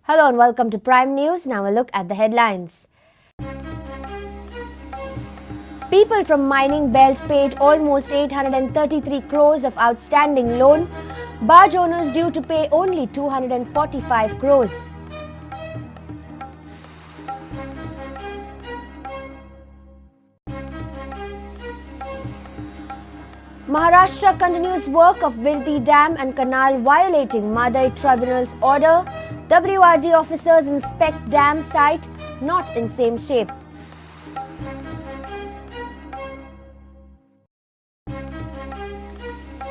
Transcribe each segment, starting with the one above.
Hello and welcome to Prime News. Now a look at the headlines. People from mining belt paid almost 833 crores of outstanding loan. Barge owners due to pay only 245 crores. Maharashtra continues work of Virdi Dam and Canal violating Mhadei Tribunal's order. WRD officers inspect dam site not in same shape.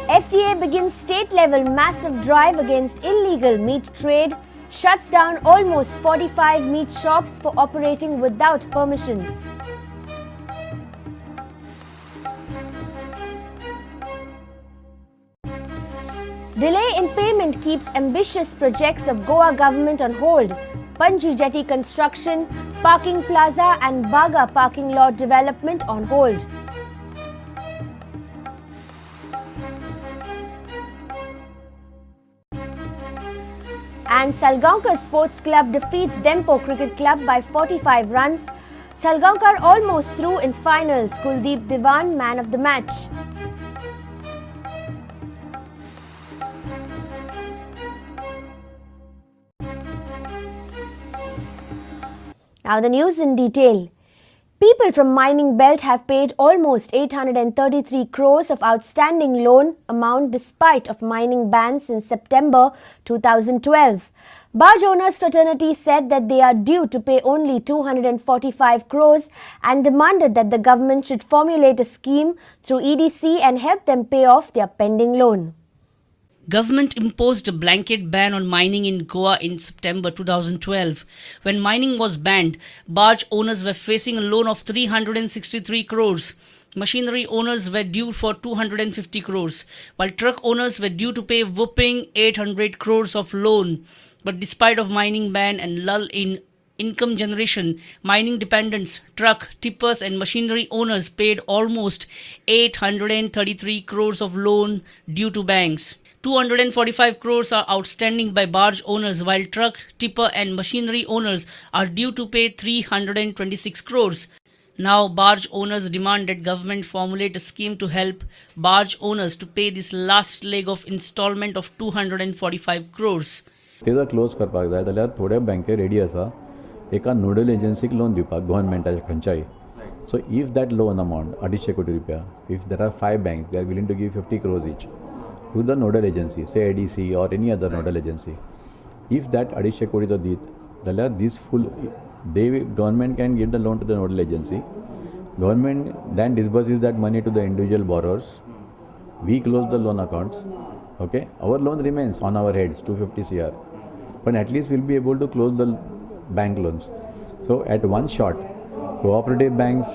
FDA begins state-level massive drive against illegal meat trade, shuts down almost 45 meat shops for operating without permissions. Delay in payment keeps ambitious projects of Goa government on hold. Panaji jetty construction, parking plaza and Baga parking lot development on hold. And Salgaonkar Sports Club defeats Dempo Cricket Club by 45 runs. Salgaonkar almost through in finals. Kuldeep Diwan, man of the match. Now the news in detail. People from mining belt have paid almost 833 crores of outstanding loan amount despite of mining ban since September 2012. Barge owners fraternity said that they are due to pay only 245 crores and demanded that the government should formulate a scheme through EDC and help them pay off their pending loan. Government imposed a blanket ban on mining in Goa in September 2012. When mining was banned, barge owners were facing a loan of 363 crores. Machinery owners were due for 250 crores, while truck owners were due to pay whopping 800 crores of loan. But despite of mining ban and lull in income generation, mining dependents, truck, tippers and machinery owners paid almost 833 crores of loan due to banks. 245 crores are outstanding by barge owners, while truck, tipper and machinery owners are due to pay 326 crores. Now barge owners demand that government formulate a scheme to help barge owners to pay this last leg of installment of 245 crores. ते जर close करपाक जाय जाल्यार थोड्यो बँके ready आसा एका nodal एजन्सीक loan दिवपाक गव्हर्मेंटाच्या खंयच्याय. So if that loan amount 250 कोटी रुपया, if there are 5 banks they are willing to give 50 crores each to the nodal agency, say ADC or any other nodal agency. If that 250 कोटी जो दीत जाल्यार this full they government can give the loan to the nodal agency. Government then disburses that money to the individual borrowers. We close the loan accounts. Okay, our loan remains on our heads 250 CR, but at least we'll be able to close the bank loans. So at one shot, cooperative banks,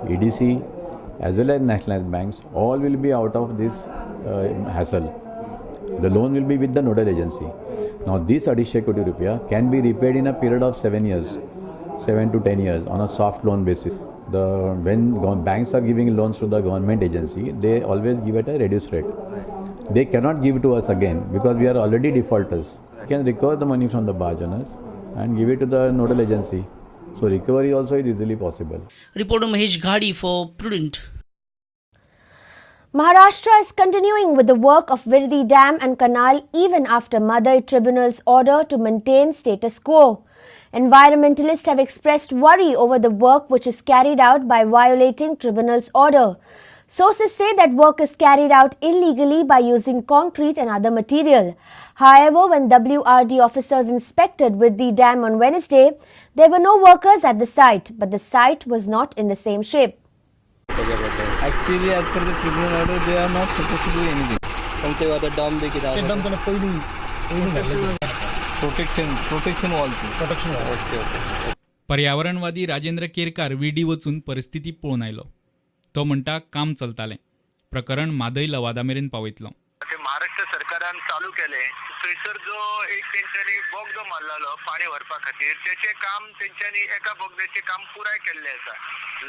EDC, as well as nationalized banks, all will be out of this hassle. The loan will be with the nodal agency. Now this 250 कोटी रुपया can be repaid in a period of 7 years, 7 to 10 years on a soft loan basis. When banks are giving loans to the government agency, they always give at a reduced rate. They cannot give to us again because we are already defaulters. We can recover the money from the barge owners and give it to the nodal agency. So recovery also is easily possible. Reporter Mahesh Ghadi for Prudent. Maharashtra is continuing with the work of Virdi Dam and Canal even after Mhadei Tribunal's order to maintain status quo. Environmentalists have expressed worry over the work which is carried out by violating tribunal's order. Sources say that work is carried out illegally by using concrete and other material. However, when WRD officers inspected Virdi Dam on Wednesday, there were no workers at the site, but the site was not in the same shape. Actually, as per the tribunal order, they are not supposed to do anything. पण ते आता dump बी कितें ते dump पयलीं पयलीं घातलें. Protection wall. Protection wall. Okay okay. पर्यावरणवादी राजेंद्र केरकार विडी वचून परिस्थिती पळोवन आयलो. तो म्हणटा काम चलतालें, प्रकरण म्हादय लवादा मेरेन पावयतलो. ते महाराष्ट्र सरकारान चालू केले थंयसर जो एक तेंच्यांनी बोगदो मारलेलो पाणी व्हरपा खातीर तेचें काम तेंच्यांनी एका बोगद्याचें काम पुराय केल्लें आसा.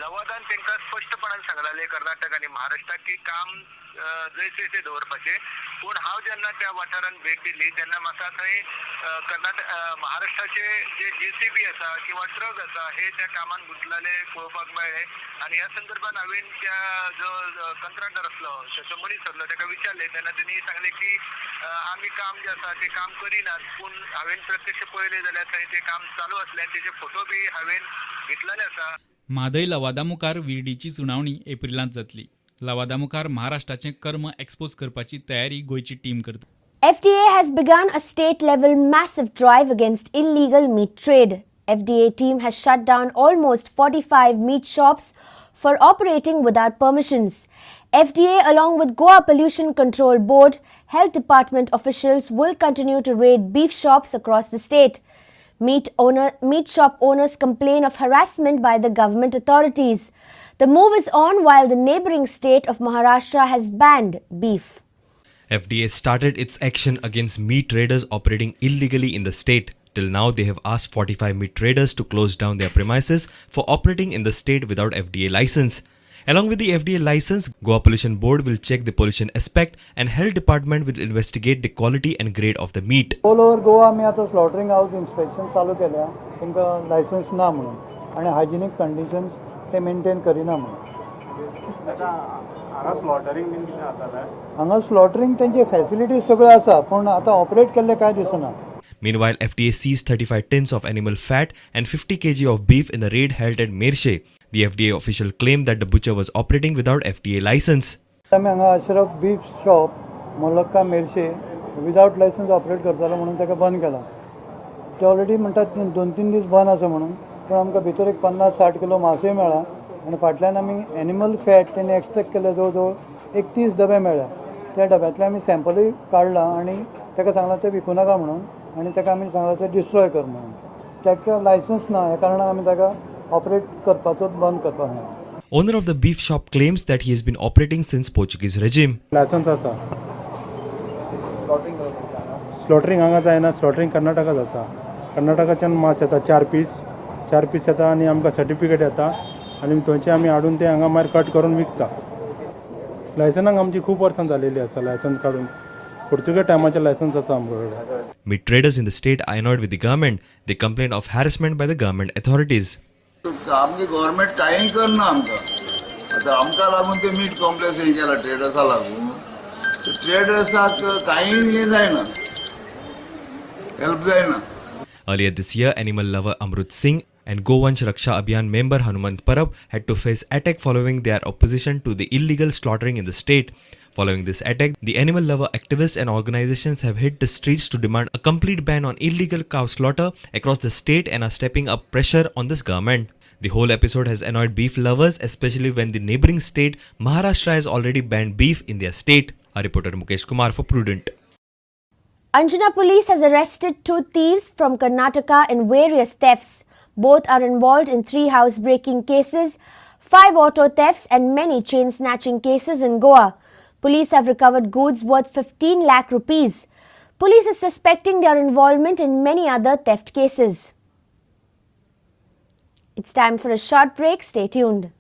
लवादान तांकां स्पश्टपणान सांगलेलें कर्नाटक आनी महाराष्ट्राक की काम जैसे ते दवरपाचें. पूण हांव जेन्ना त्या वाठारांत भेट दिली तेन्ना म्हाका थंय कर्नाटक महाराष्ट्राचे जे जेसीबी आसा किंवा ट्रक आसा हे त्या कामात गुंतलेले पळोवपाक मेळ्ळे. आनी ह्या संदर्भात हांवें त्या जो कंत्राटदार आसलो ताचो मनीस आसलो ताका विचारलें तेन्ना तेणी सांगलें की आमी काम जें आसा तें काम करिनात, पूण हांवें प्रत्यक्ष पळयलें जाल्यार थंय तें काम चालू आसलें आनी तेजे फोटो बी हांवें घेतलेले आसा. म्हादय लवादा मुखार विर्डीची सुनावणी एप्रिलांत जातली. लवादा मुखार महाराष्ट्राचें कर्म एक्सपोज करपाची तयारी गोंयची टीम करता. FDA has begun a state level massive drive against illegal meat trade. FDA team has shut down almost 45 meat shops for operating without permissions. FDA, along with Goa Pollution Control Board, Health Department officials will continue to raid beef shops across the state. Meat shop owners complain of harassment by the government authorities. The move is on while the neighboring state of Maharashtra has banned beef. FDA started its action against meat traders operating illegally in the state. Till now, they have asked 45 meat traders to close down their premises for operating in the state without FDA license. Along with the FDA license, Goa Pollution Board will check the pollution aspect and Health Department will investigate the quality and grade of the meat. All over Goa आमी आतां स्लॉटरींग house inspection चालू केल्या तांकां licence ना म्हणून आनी hygienic conditions ते maintain करिना म्हणून. हांगा स्लॉटरींग तेंचे फॅसिलिटीज सगळ्यो आसा पूण आतां ऑपरेट केल्लें कांय दिसना. Meanwhile, FDA seized 35 tins of animal fat and 50 kg of beef in the raid held at Mershe. The FDA official claimed that the butcher was operating without FDA license. आमी हांगा Ashraf beef shop Molokka Merces without licence operate करतालो म्हणून ताका बंद केला. ते already म्हणटात 2-3 दीस बंद आसा म्हणून, पूण आमकां भितर एक 50-60 किलो मांसूय मेळ्ळा आनी फाटल्यान आमी एनिमल फॅट तेणी एक्सट्रेक्ट केले जवळ जवळ 31 डबे मेळ्ळ्या. त्या डब्यांतले आमी सॅम्पलूय काडला आनी ताका सांगलां तें विकूं नाका म्हणून आनी ताका आमी सांगलां तें डिस्ट्रॉय कर म्हणून. ताका लायसन्स ना ह्या कारणान आमी ताका ऑपरेट करपाचो बंद करपाक सांगलां. Owner of the beef shop claims that he has been operating since Portuguese regime. Licence आसा. स्लॉटरींग हांगा जायना, स्लॉटरींग कर्नाटका जाता. कर्नाटकाच्यान मांस येता 4 पीस येता आनी आमकां सर्टिफिकेट येता आनी थंयचे आमी हाडून ते हांगा मागीर कट करून विकता. लायसनाक आमची खूब वर्सां जालेली आसा. लायसन्स काडून पुर्तुगेज टायमाचें लायसन्स आसा आमचे कडेन. Meat traders in the state are annoyed with the government. They complain of harassment by the government authorities. आमगे गव्हर्मेंट कांय करना आमकां. आतां आमकां लागून ते मीट कॉम्प्लेक्स हें केलां ट्रेडर्सा लागून. ट्रेडर्साक कांय हें जायना, हेल्प जायना. Earlier this year, animal lover Amrut Singh and Govansh Raksha Abhiyan member Hanumant Parab had to face attack following their opposition to the illegal slaughtering in the state. Following this attack, the animal lover activists and organizations have hit the streets to demand a complete ban on illegal cow slaughter across the state and are stepping up pressure on this government. The whole episode has annoyed beef lovers, especially when the neighboring state Maharashtra has already banned beef in their state. Our reporter Mukesh Kumar for Prudent. Anjuna police has arrested 2 thieves from Karnataka in various thefts. Both are involved in 3 housebreaking cases, 5 auto thefts and many chain snatching cases in Goa. Police have recovered goods worth 15 lakh rupees. Police is suspecting their involvement in many other theft cases. It's time for a short break. Stay tuned.